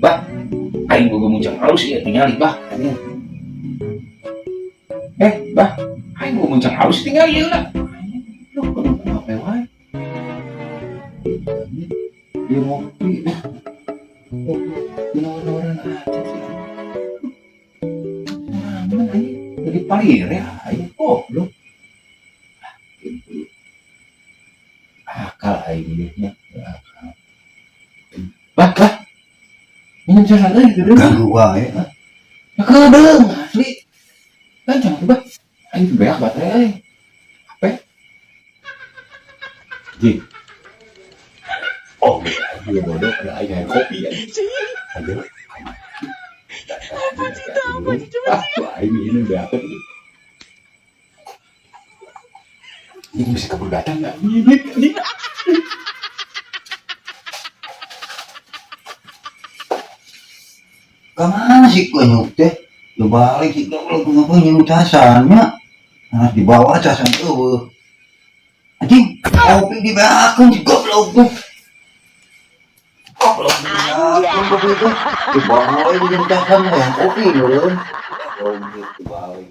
Bah, aing boga muncang halus ya tingali, bah. Eh, bah, aing boga muncang halus tingali ya lah. Lu kudu apa wae? Dia ngopi, dah. Nawar-nawaran aja sih. Mana anjing? Jadi palir ya, aing goblok. Ah, gitu. Akal aing ieu nya. Akal. Bah, bah. Minum casan euy, geudeung. Ganggu wae. Ya keudeung asli. Gancang tuh, bah. Aing beak baterai euy. HP. Ji. Oh, aing bodoh ada aing hayang kopi ya. Ayo. Ah, aing ini beak. Ini bisa kabur datang nggak? Ini. Kemana sih konyuk teh? Lu balik sih goblok ngapain nyium casannya? Nah, di bawah casan eueuh. Anjing, kopi dibeakeun si goblok tuh. Goblok dibeakeun kopi itu. Di bawah itu nyium casan yang kopi meureun. Goblok dibalik.